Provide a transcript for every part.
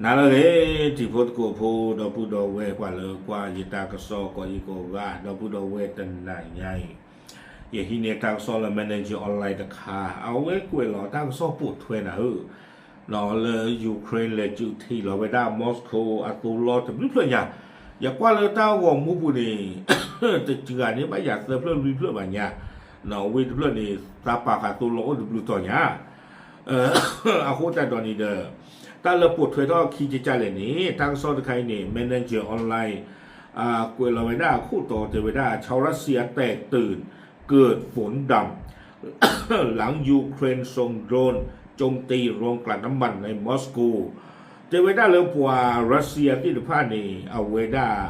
နၤလၢအဂ့ၤ တံၤဖိသကိးဖိ ဒီပုၢ်ဒီဝဲၢ် ပှၤလၢကွၢ်ယတၢ်ကစီၣ်ကိးဂၤကိးဂၤ ဒီပုၢ်ဒီဝဲၢ် တနၤညါအံၤ ယဟံးန့ၢ်တၢ်ကစီၣ်လၢ Manager Online တခါ အဝဲကွဲးလီၤတၢ်ကစီၣ်ပိာ်ထွဲနၤဧၢ လၢ Ukraine လဲၤစုးထံးလီၤဝဲဒၣ် Moscow အသိလီၢ်တဘျုးဖျၢၣ်ညါ, ယကွၢ်လၢတၢ်ဂီၤမူပူၤန့ၣ် တစှၤန့ၢ်ဘၣ်ယၤသၢဖျၢၣ်လွံၢ်ဖျၢၣ်ဘၣ်ညါ, ဝ့ၢ်တဖျၢၣ်န့ၣ် သးပာ်ဃာ်သိလီၢ်အိၣ်တဘျုးတီၤညါ အဃိသတးဒီးန့ၣ်ဒီး တၢ်လၢပိာ်ထွဲထီၣ်အခံကကလဲၣ်န့ၣ် တၢ်ကစီၣ်တခါအံၤန့ၣ် Manager Online ကွဲးလီၤဝဲဒၣ်အခိၣ်တီတဲဝဲဒၣ် ชาวรัสเซียแตกตื่น เกิดฝนดำหลังยูเครนส่งโดรนโจมตีโรงกลั่นน้ำมันในมอสโก တဲဝဲဒၣ်လၢပှၤရၢၡီယာသ့ၣ်တဖၣ်န့ၣ် အဝဲဒၣ်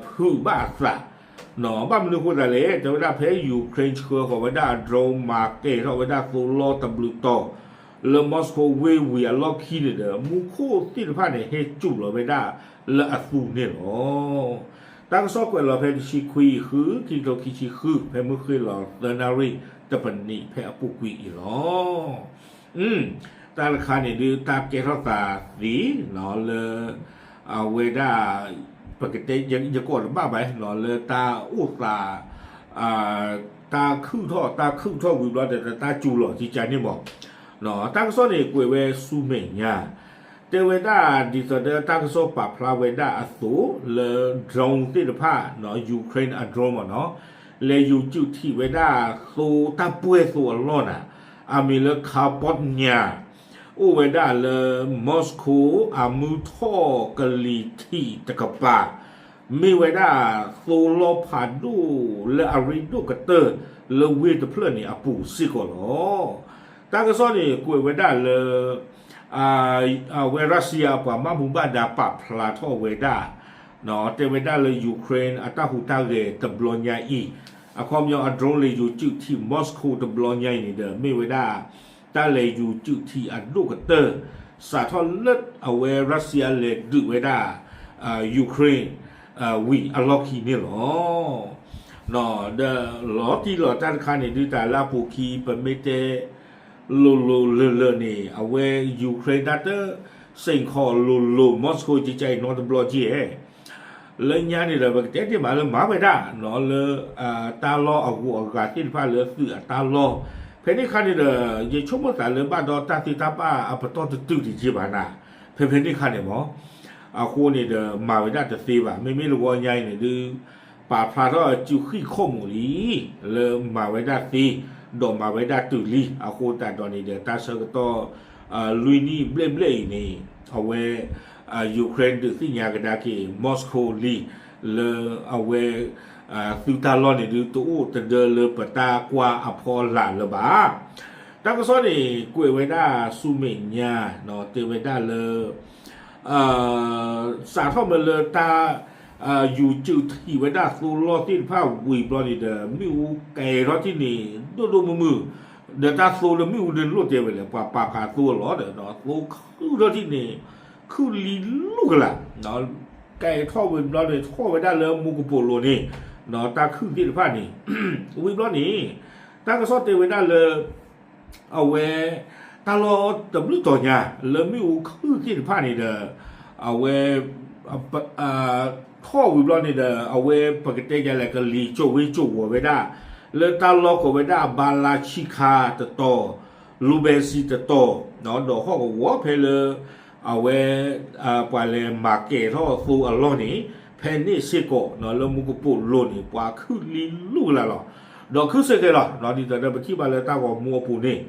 ဖုးဘၣ်အသး ဘၣ်မနုၤအဃိသတးလဲၣ် တဲဝဲဒၣ်ဖဲ Ukraine ဆှၢဃီၤဝဲဒၣ်အ drone မၤကဲၤထီၣ်ဝဲဒၣ်သိလီၢ်တဘျုးတီၤ လၢ Moscow ဝ့ၢ်ဝံၤအလီၢ်ခံန့ၣ်ဒီး မူခိၣ်သ့ၣ်တဖၣ်န့ၣ် ဟဲစူးလီၤဝဲဒၣ်လၢအသူန့ၣ်လီၤ. တၢ်ကစီၣ်ကွဲးလီၤဖဲတဆံခွံ ယုၢ် ခံကထိခံဆံဃု ဖဲမုၢ်ဃ့ၢ်လီၤသၢနၣ်ရံၣ်တပနံးဖဲအပူၤကွံာ်အံၤလီၤ. တၢ်တခါန့ၣ်ဒုး တၢ်ကဲထီၣ်သးသ့ လၢ အဝဲဒၣ် ပကတဲ ယကိးတဘၣ်ဘၣ် လၢတၢ်အိၣ်သး တၢ်ခုၣ်ထီၣ် တၢ်ခုၣ်ထီၣ်ဝံၤဘျီဒီး တၢ်စူၤလီၤကကန့ၣ်မး, တၢ်ကစီၣ်န့ၣ် ကွဲးဝဲဆူမဲာ်ညါ တဲဝဲဒၣ်ဒ်သိးဒီးတၢ်ကစီၣ်ပာ်ဖျါဝဲဒၣ်အသိး လၢ drone သ့ၣ်တဖၣ် Ukraine အ drone မးနီၤ လဲၤယူၤစုးထံးဝဲဒၣ်သိတၢ်ပှဲၢ်သိအလီၢ်နၤ အမံၤလၢ Karbotnya အိၣ်ဝဲဒၣ်လၢ Moscow အမုၢ်ထီၣ်ကလံၤထံးတကပၤ မ့ၢ်ဝဲဒၣ်သိလီၢ်ဖးဒိၣ်လၢအရ့ဒိၣ်ကတၢၢ်လၢဝ့ၢ်တဖျၢၣ်န့ၣ်အပူၤစ့ၢ်ကီးလီၤ. တၢ်ကစီၣ်န့ၣ် ကွဲးဝဲဒၣ်လၢ အဝဲရၢၡီယာပှၤဘၣ်မူဘၣ်ဒါပာ်ဖျါထီၣ်ဝဲဒၣ် တဲဝဲဒၣ်လၢ Ukraine အတၢ်ဟူးတၢ်ဂဲၤတဘျီညါအံၤ အခီပညီအ drone လဲၤယူၤစုးထံး Moscow တဘျီညါအံၤန့ၣ်ဒီး မ့ၢ်ဝဲဒၣ် တၢ်လဲၤယူၤစုးထံးအဒိၣ်ကတၢၢ် စးထီၣ်လၢအဝဲရၢၡီယာလဲၤဒုးဝဲဒၣ် Ukraine ဝံၤအလီၢ်ခံန့ၣ်လီၤ. ဒီးလီၤတံၢ်လီၤတၢ်တခါန့ၣ်ဒုး တၢ်လၢအပူၤခံ ပမ့ၢ်တဲ လိၤလိၤလၢာ်လၢာ်န့ၣ် အဝဲ Ukraine တၢ်တ စိန်ခေါ်လိၤလိၤ Moscow ကကအံၤနီတဘျီကဲ လၢညါန့ၣ်ဒီး ပကတဲတ့ၢ်မးလၢမၤဝဲဒၣ် လၢ တၢ်လီၢ်အဂုၤအဂၤသ့ၣ်တဖၣ်လၢသုးအတၢ်လီၢ် ဖဲန့ၣ်ခါန့ၣ်ဒီး ယဆိကမိၣ်သးလၢဘၣ်ဒီးတၢ်သ့တၢ်ဘၣ်အပတီၢ်တတုၤတက့ၢ်ဘၣ်နၤ ဖဲဖဲန့ၣ်ခါန့ၣ်မး အဃိန့ၣ်ဒီး မၤဝဲဒၣ်တသ့ဘၣ် မ့မ့ၢ်လၢဂီၢ်ညါအံၤန့ၣ်ဒုး ပာ်ဖျါထီၣ်စုဃံၣ်ခီၣ်မူးလံ လၢမၤဝဲဒၣ်သ့ ဒီးမၤဝဲဒၣ်တုၤလံ အဃိသတးဒီးန့ၣ်ဒီး တၢ်ဆၢကတီၢ် လွံၢ်နံၣ်ဘျဲၣ်ဘျဲၣ်အံၤန့ၣ် အဝဲ Ukraine ဒုးသ့ၣ်ညါကဒါက့ၤ Moscow လံ လၢအဝဲ သုးတၢ်လီၢ်န့ၣ်ဒုး တအိၣ်တဒၢလၢပတၢ်ကွၢ်အဖီလာ်လၢၤဘၣ်. တၢ်ကစီၣ်န့ၣ် ကွဲးဝဲဒၣ်ဆူမဲာ်ညါ တဲဝဲဒၣ်လၢ စးထီၣ်မ့ၢ်လၢတၢ် ယူၤစုးထံးဝဲဒၣ်သိလီၢ်သ့ၣ်တဖၣ်ဝံၤဘျီန့ၣ်ဒီး မ့ၣ်အူကဲထီၣ်ထံၣ်န့ၣ် ဒိၣ်ဒိၣ်မုၢ်မုၢ်, ဒီးတၢ်သိလၢမ့ၣ်အူဒၢန့ၣ်လိၣ်တဲဝဲလဲၣ် ပှၤပာ်ဖးသိအလီၢ်ဒီး သိခုၣ်ထီၣ်ထံၣ်န့ၣ် ခုၣ်လံလူၢ်ကလာ်, ကဲထီၣ်ဝံၤဘျီန့ၣ် ထီၣ်ဝဲဒၣ်လၢမူကပိာ်လိၤန့ၣ် တၢ်ခုၣ်သ့ၣ်တဖၣ်န့ၣ် ဝံၤဘျီန့ၣ် တၢ်ကစီၣ်တဲဝဲဒၣ်လၢ အဝဲ တၢ်လီၢ်တဘျုးတီၤညါ လၢမ့ၣ်အူခုၣ်သ့ၣ်တဖၣ်န့ၣ်ဒီး အဝဲ ထီၣ်ဝံၤဘျီန့ၣ်ဒီး အဝဲပကတဲယလဲၣ် ကလံၤစိာ်ဝ့စိာ်ဝီၤဝဲဒၣ် လၢတၢ်လီၢ်ကိးဝဲဒၣ် ဘါလါဆံခါတတီၤ လူဘဲစံတတီၤ ဒီးဟီၣ်ကဝီၤဖဲလၢ အဝဲ ပှၤလဲၤမၤကဲၤထီၣ်သိအလီၢ်န့ၣ် ဖဲန့ၣ်စ့ၢ်ကီး လၢမူကပိာ်လိၤန့ၣ် ပှၤခုၣ်လံလူၢ်ကလာ်လီၤ. ဒီးခုၣ်စ့ၢ်ကီးလီၤ ဒ်သိးဒီးပထံၣ်ဘၣ်လၢတၢ်ဂီၤမူအပူၤန့ၣ်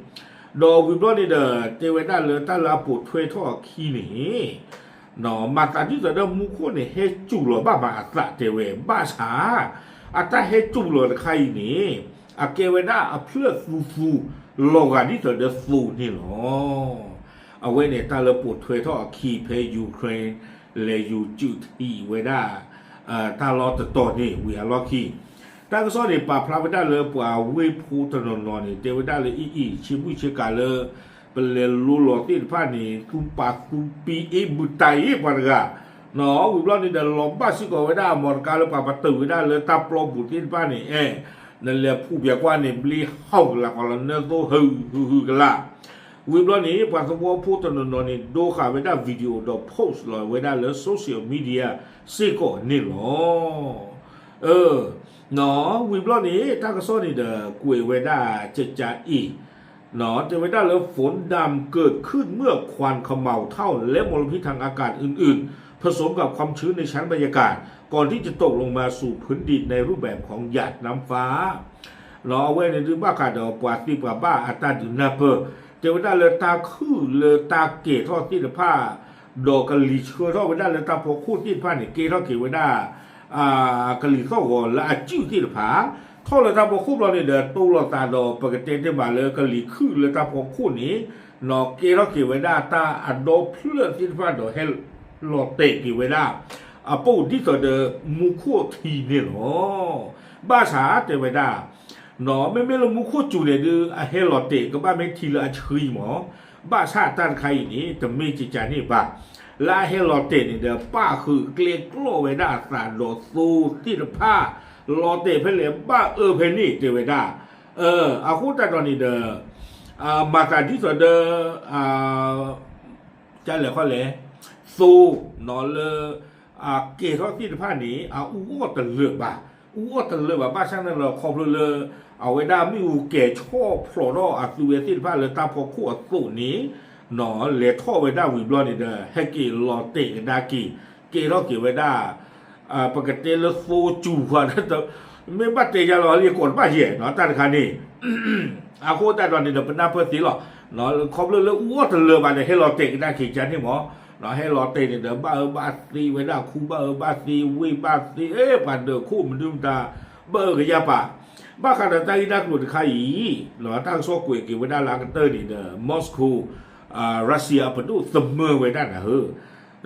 ဒီးဝံၤဘျီန့ၣ်ဒီး တဲဝဲဒၣ်လၢတၢ်လၢအပိာ်ထွဲထီၣ်အခံန့ၣ် မၤသးဒ်သိးဒီးမူခိၣ်န့ၣ် ဟဲစူၤလီၤဘၣ်မးအသးတဲဝဲ ဘၣ်ဆၣ် အတၢ်ဟဲစူၤလီၤတခါအံၤန့ၣ် အကဲဝဲဒၣ်အဖျၢၣ်သူသူ လီၤဂာ်ဒ်သိးဒီးသိန့ၣ်လီၤ. အဝဲန့ၣ်တၢ်လၢပိာ်ထွဲထီၣ်အခံဖဲ Ukraine လဲၤယူၤစုးထံးဝဲဒၣ် တၢ်လီၢ်တတီၤန့ၣ်ဝံၤအလီၢ်ခံ တၢ်ကစီၣ်န့ၣ် ပာ်ဖျါဝဲဒၣ်လၢပှၤဝ့ၢ်ဖိတနီၤနီၤန့ၣ် တဲဝဲဒၣ်လၢအံၤအံၤ ဆ့မုၢ်ဆ့ကၤလၢ ပလဲၤလိလီၤသ့ၣ်တဖၣ်န့ၣ် သူပာ်သူပံအ့ၣ်ဘုတၢ်အ့ၣ်ပှၤတဂၤ ဝံၤဘျီန့ၣ်ဒီး လီၤဘၣ်စ့ၢ်ကီးဝဲဒၣ်အမီတကါလၢပှၤပတုာ်ဝဲဒၣ်လၢတၢ်ပျီပူၤသ့ၣ်တဖၣ်န့ၣ် အဲ နလဲၤဖူးပၠးကွၢ်န့ၣ် ဘျ့ဟီၣ်ကလာ်ကီးလီၤ နၢသိဟုးဟုးဟုးကလာ် ဝံၤဘျီန့ၣ် ပှၤသဝီဖိတနီၤနီၤန့ၣ် ဒိဃာ်ဝဲဒၣ် video ဒီး post လီၤဝဲဒၣ်လၢ social media စ့ၢ်ကီးန့ၣ်လီၤ. ဝံၤဘျီန့ၣ် တၢ်ကစီၣ်န့ၣ်ဒီး ကွဲးဝဲဒၣ်ကကးအံၤ တဲဝဲဒၣ်လၢ ฝนดำเกิดขึ้นเมื่อควันเขม่าวเถ้าและมลพิษทางอากาศอื่นๆ ผสมกับความชื้นในชั้นบรรยากาศ ก่อนที่จะตกลงมาสู่พื้นดินในรูปแบบของหยาดน้ำฟ้า အဝဲန့ၣ်ဒုးဘၣ်ဃးဒီးပှၤသ့ပှၤဘၣ်အတၢ်ဒုးနၢ်ပၢၢ် တဲဝဲဒၣ်လၢတၢ်ခုၣ်လၢတၢ်ကဲၤထီၣ်သ့ၣ်တဖၣ် ဒီးကလံၤဆှၢထီၣ်ဝဲဒၣ်လၢတၢ်ဖီခိၣ်သ့ၣ်တဖၣ်န့ၣ် ကဲထီၣ်က့ၤဝဲဒၣ် ကလံၤသီၣ်ဂီၤလၢအစုၣ်သ့ၣ်တဖၣ် ထီၣ်လၢတၢ်ဖီခိၣ်ဘျီန့ၣ်ဒီး တိၢ်လိာ်သးဒီးပကတဲတ့ၢ်ဘၣ်လၢကလံၤခုၣ်လၢတၢ်ဖီခိၣ်န့ၣ် ကဲထီၣ်က့ၤဝဲဒၣ်တၢ်အဒီဖျၢၣ်သ့ၣ်တဖၣ်ဒီးဟဲလီၤတဲာ်က့ၤဝဲဒၣ် အပိၣ်ဒ်သိးဒီးမူခိၣ်ထံန့ၣ်လီၤ. ဘၣ်ဆၣ်တဲဝဲဒၣ် မ့မ့ၢ်လၢမူခိၣ်စူၤန့ၣ်ဒုး အဟဲလီၤတဲာ်ကဘၣ်မ့ၢ်ထံလၢအဆှံမး, ဘၣ်ဆၣ်တၢ်တခါအံၤန့ၣ် တမ့ၢ်ကကးန့ၣ်ဘၣ်. လၢအဟဲလီၤတဲာ်န့ၣ်ဒီး ပၣ်ဃုာ်ကျဲကျီဝဲဒၣ်အသးဒီးသိသ့ၣ်တဖၣ်, လီၤတဲာ်ဖဲလဲၣ်ဘၣ်အၢဖဲန့ၣ်တဲဝဲဒၣ်. အဃိသတးဒီးန့ၣ်ဒီး မၤသးဒ်သိးဒီး ကလဲၤခီလဲၣ်, သိလၢ ကဲၤထီၣ်သ့ၣ်တဖၣ်န့ၣ် အအူအီၣ်တလၢာ်ဘၣ်, အူအီၣ်တလၢာ်ဘၣ် ဘၣ်ဆၣ်န့ၣ်ဒီး ခီဖျိလၢ အဝဲဒၣ်မ့ၣ်အူကဲၤဆီၣ်ဖျိးထီၣ်အသုဝဲသ့ၣ်တဖၣ်လၢတၢ်ဖီခိၣ်အသိးန့ၣ် လဲၤထီၣ်ဝဲဒၣ်ဝံၤဘျီန့ၣ်ဒီး ဟဲက့ၤလီၤတဲာ်ကဒါက့ၤ ကဲထီၣ်က့ၤဝဲဒၣ် ပကတဲလၢသိစူၤဃီ မ့ၢ်ဘၣ်တဲယါလီၤလံကိးတဘၣ်ယဲၢ်နီၤ တၢ်တခါန့ၣ် အဃိသတးဒီးန့ၣ်ဒီး ပနၢ်ပၢၢ်သ့လီၤ. ခီဖျိလၢအူအီၣ်တလၢာ်ဘၣ်ဒီး ဟဲလီၤတဲာ်ကဒါက့ၤကန့ၣ်မး, ဟဲလီၤတဲာ်န့ၣ်ဒီး ဘၣ်အၢဘၣ်သီဝဲဒၣ်ခူဘၣ်အၢဘၣ်သီ ဝ့ၢ်ဘၣ်သီ ပှၤဒၢးခိၣ်မနုၤမတၤ ဘၣ်အၢကယၤပာ်. ဘၣ်ဃးဒီးတၢ်ဂ့ၢ်တၢ်ကျိၤတခါအံၤ တၢ်ကစီၣ်ကွဲးက့ၤဝဲဒၣ်လၢအကတၢၢ်န့ၣ်ဒီး Moscow Russia အပဒိၣ်သမၢဝဲဒၣ်နၤဧ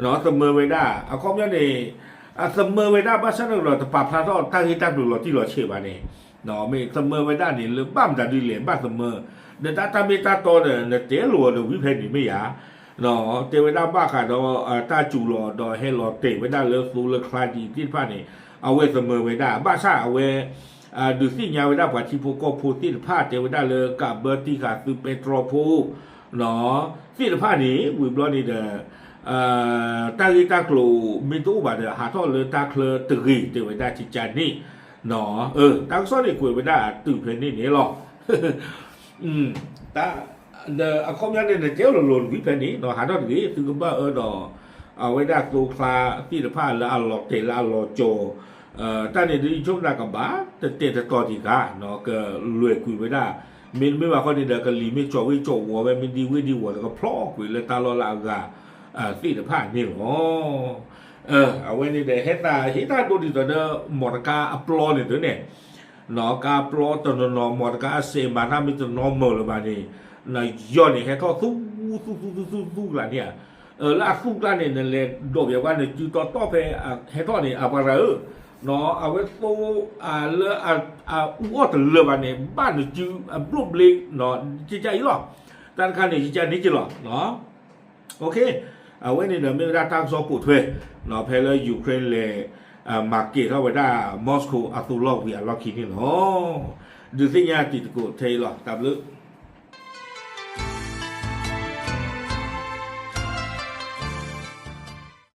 ၢ, သမၢဝဲဒၣ် အခီပညီန့ၣ် သမၢဝဲဒၣ် ဘၣ်ဆၣ်န့ၣ်ဒီး တပာ်ဖျါထီၣ်တၢ်ဂ့ၢ်တၢ်ကျိၤလီၤတံၢ်လီၤဆဲးဘၣ်န့ၣ်, မ့ၢ်သမၢဝဲဒၣ်န့ၣ် လၢဘၣ်မတၤဒ်လဲၣ်ဘၣ်သမၢ, ဒီးတၢ်တၢ်မ့ၢ်တၢ်တီဒီး နတဲလိာ်အီၤဒီးဝံၤဖဲန့ၣ်မ့ၢ်ယၤ တဲဝဲဒၣ်ဘၣ်ဃးဒီး တၢ်စူၤလီၤဒီးဟဲလီၤတဲာ်ဝဲဒၣ်လၢသိလၢချါဒ်အံၤသ့ၣ်တဖၣ်န့ၣ် အဝဲသမၢဝဲဒၣ် ဘၣ်ဆၣ်အဝဲ ဒုးသ့ၣ်ညါဝဲဒၣ်ပှၤထံဖိကီၢ်ဖိသ့ၣ်တဖၣ် တဲဝဲဒၣ်လၢကးဘၢတံၢ်ဃာ်သုပဲတြီဖိ သ့ၣ်တဖၣ်န့ၣ် ဝံၤဘျီန့ၣ်ဒီး တၢ်ဂ့ၢ်တၢ်ကျိၤမ့ၢ်တအိၣ်ဘၣ်ဒီး ဟးထီၣ်လၢတၢ်ချၢတဂ့ၤ တဲဝဲဒၣ်ကကန့ၣ်, တၢ်ကစီၣ်န့ၣ်ကွဲးဝဲဒၣ်တုၤဖဲန့ၣ်န့ၣ်လီၤ. ဒီးအခီပညီန့ၣ် နတဲလိာ်လိာ်ဝံၤဖဲန့ၣ် ဟးထီၣ်တဂ့ၤ သုကဘၣ်အၢဒီး အဝဲဒၣ်သိချါသ့ၣ်တဖၣ်လၢအလီၤတဲာ်လၢအလီၤကၠီၤ တၢ်န့ၣ်ဒ်ဆိကမိၣ်ကဘၣ် တတဲာ်တတီၤတံၢ်ဃာ် ကလွဲၢ်ကွံာ်ဝဲဒၣ်, မ့တမ့ၢ်ဘၣ်ဃီန့ၣ်ဒီး ကလံၤမ့ၢ်ကၠီၤဝ့ၣ်ကၠီၤဝီၤဝဲ မ့ၢ်ဒံဝ့ၢ်ဒံဝီၤဒီး ကဖျီကွံာ်လၢတၢ်လီၢ်လၢအဂၤသ့ၣ်တဖၣ်န့ၣ်လီၤ. အဝဲန့ၣ်ဒီး ဟဲသးဟ့ၣ်တၢ်ဒိဒ်သိးဒီး မီၢ်တကါအပျီန့ၣ်သုန့ၣ် ကါပျီတနီၤနီၤ မီၢ်တကါအစဲးမၤတၢ်မ့ၢ်တနီၤမုာ်လၢၤဘၣ်န့ၣ် နယီၢ်န့ၣ် ဟဲထီၣ်သူ သူ သူ သူ သူ သူကျါန့ၣ်ဧါ, လၢအသူကျါန့ၣ် နလဲၤဒိးပျဲးကွၢ် နစုတီတီဖဲ ဟဲထီၣ်န့ၣ် အပှၤရၤဧၢ, အဝဲသိ လၢအအူအီၣ်တလၢာ်ဘၣ်န့ၣ် ဘၣ်နစုအဘျိၣ်ဘျ့ ကကအံၤလီၤ. တၢ်တခါန့ၣ် ကကန့ၣ်က့လီၤ. အဝဲန့ၣ်ဒီးမ့ၢ်ဝဲဒၣ်တၢ်ကစီၣ်ပိာ်ထွဲ ဖဲလၢ Ukraine လဲၤ မၤကဲၤထီၣ်ဝဲဒၣ် Moscow အသိလီၢ်ဝံၤအလီၢ်ခံန့ၣ်လီၤ. ဒုးသ့ၣ်ညါတံၤသကိးထဲအံၤလီၤ. တၢ်ဘျုး